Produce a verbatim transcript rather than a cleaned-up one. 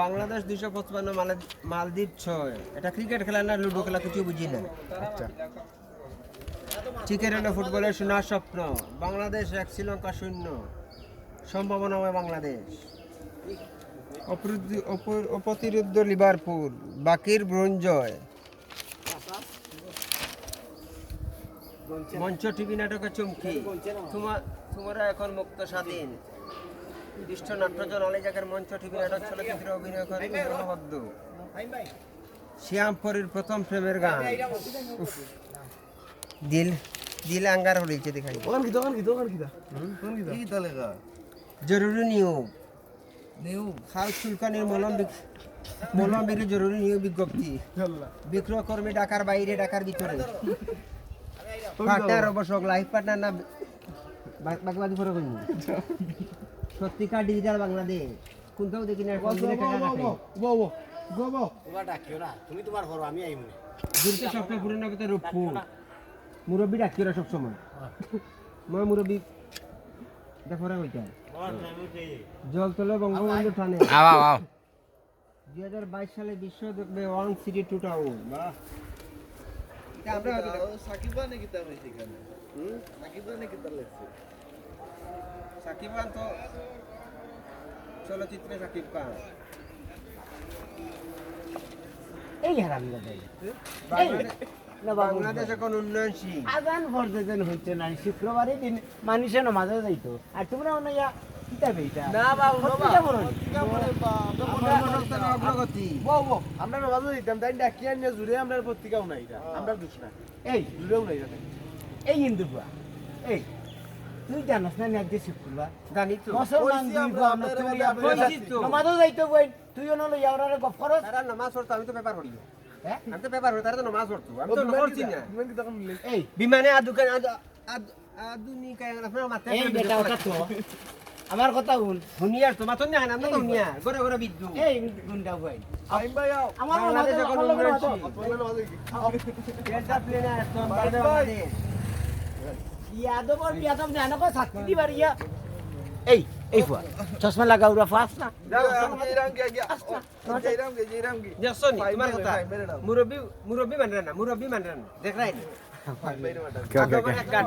বাংলাদেশ দুইশো পঁচপান্ন, মালদ্বীপ ছয়। এটা ক্রিকেট খেলা না লুডো খেলা, কিছু বুঝি না। আচ্ছা। টিকে রইল ফুটবলের সোনার স্বপ্ন। বাংলাদেশ এক, শ্রীলঙ্কা শূন্য। সম্ভাবনাময় বাংলাদেশ। অপ্রতি-, অপ-, অপ্রতিরোধ্য লিভারপুল। বাকির ব্রোঞ্জ জয়। মঞ্চ টিভি নাটকে চমকি। তোমা-, তোমরা এখন মুক্ত স্বাধীন। দৃশ্য নাট্যজন অলে জাগের মঞ্চ টিভি নাটক চলচ্চিত্রে অভিনয় করে দলবদ্ধ। শ্যামপুরীর প্রথম প্রেমের গান। উফ। দিল, দিল আঙ্গার হরিছে দেখাই। ওখান কি, ওখান কি, ওখান কি দা? হুম? ওখান কি দা? কি দলে গা? জরুরি নিয়োগ। নিয়োগ। খাল চুলকানির মলম বিক-, মলম বিক্রি জরুরি নিয়োগ বিজ্ঞপ্তি। আল্লাহ। বিক্রয়কর্মী ঢাকার বাইরে, ঢাকার ভিতরে। পার্টনার অবসর, লাইফ পার্টনার না বা-, বাকি বাকি পরে কইনি। সত্যিকার ডিজিটাল বাংলাদেশ। কোনটাও দেখি না, কোন দিনে টাকা কাটে। বাবা, বাবা, বাবা। বাবা ডাকিও না, তুমি তোমার করো, আমি আইমু। দূরত্ব স্বপ্ন পূরণ হবে তো রূপপুর। মুরব্বী ডাকিও না সবসময়। মা মুরব্বী এটা পরে কইতাম। জল তোলে বঙ্গবন্ধু টানে। আও, আও, আও। দুই হাজার বাইশ সালে বিশ্ব দেখবে ওয়ান সিটি টু টাউন। বাহ। এটা আমরা হয়তো দেখ- ও, সাকিব খানে কিতা হইছে এখানে? হুম? সাকিব খানে কিতা লেখছে? সাকিব খান তো চলচ্চিত্রে সাকিব খান। এই হারামজাদা। বাংলাদেশ, না বাবু, বাংলাদেশ এখন উন্নয়নশীল। আজান পড়তে যেন হইতে নাই, শুক্রবারই দিন মানুষে নামাজে যাইতো, আর তোমরা মনে ইয়া কিতাবে এটা? না বাবু, না পত্রিকা বাবু, পড়ো নি? পত্রিকা পড়ে বা, আমরা আমার মনে হচ্ছে অগ্রগতি। বউ, বউ, আমরা নামাজে যাইতাম, তাই ডাকিয়া আনিয়া জুড়ে আমরা পত্রিকাও নাই এটা, আমরা দুষ না। এই, জুড়েও নাই এটা। এই হিন্দু বুয়া, এই, তুই জানাস না নি আজকে শুক্রবার? জানি তো। মুসলমান কইছি দুই আমরা, বুয়া আমরা আমরা তুই কইছি তো। নামাজে যাইতো বইন, তুই অনো লইয়া ওরারে গফ করস? তারা নামাজ পড়তো, আমি তো পেপার পড়ি। হ্যাঁ? আমি তো পেপার পড়ি, তারা তো নামাজ পড়তো। আমি ও, তো বিমান পড়ছি কিতা? না। বিমান কিতা কোন লেখ? এই। বিমানে আধুকা-, আধু-, আধু-, আধুনিক আইন আপনার মাথায় এই ফেলে বেটা, দিতে ওটা তো। আমার কথা হুন। হুনিয়ার তো, মাথা নিয়ে আইন, আমরা তো এই হুনিয়ার। ঘরে ঘরে বিদ্যুৎ। এই গুন্ডা ভাই। ফাহিম ভাই, আও। আমার বাংলাদেশ মনে এখন আমার মনে উন্নয়নশীল। ডেল্টা প্লেন আর এখন ফাহিম ভাই। বাংলাদেশ। ইয়াদবর বিয়াদব জানো কো শাস্তি দিবার ইয়া। এই, এই ফুয়া। চশমা লাগা, ওরা ফাস না। যাও, যাও, এই রাম গিয়া, গিয়া। আচ্ছা। এই রাম গিয়া, এই রাম গিয়া। দেখছো নি? ফাহিম তোমার ভাই, কথা। ফাহিম ভাই, ম্যাডাম। মুরব্বি, মুরব্বি মানরা না, মুরব্বি মানরা না। দেখরায় নি? ফাহিম ভাই, ম্যাডাম। কে, কে, কে? আদবর এক গান।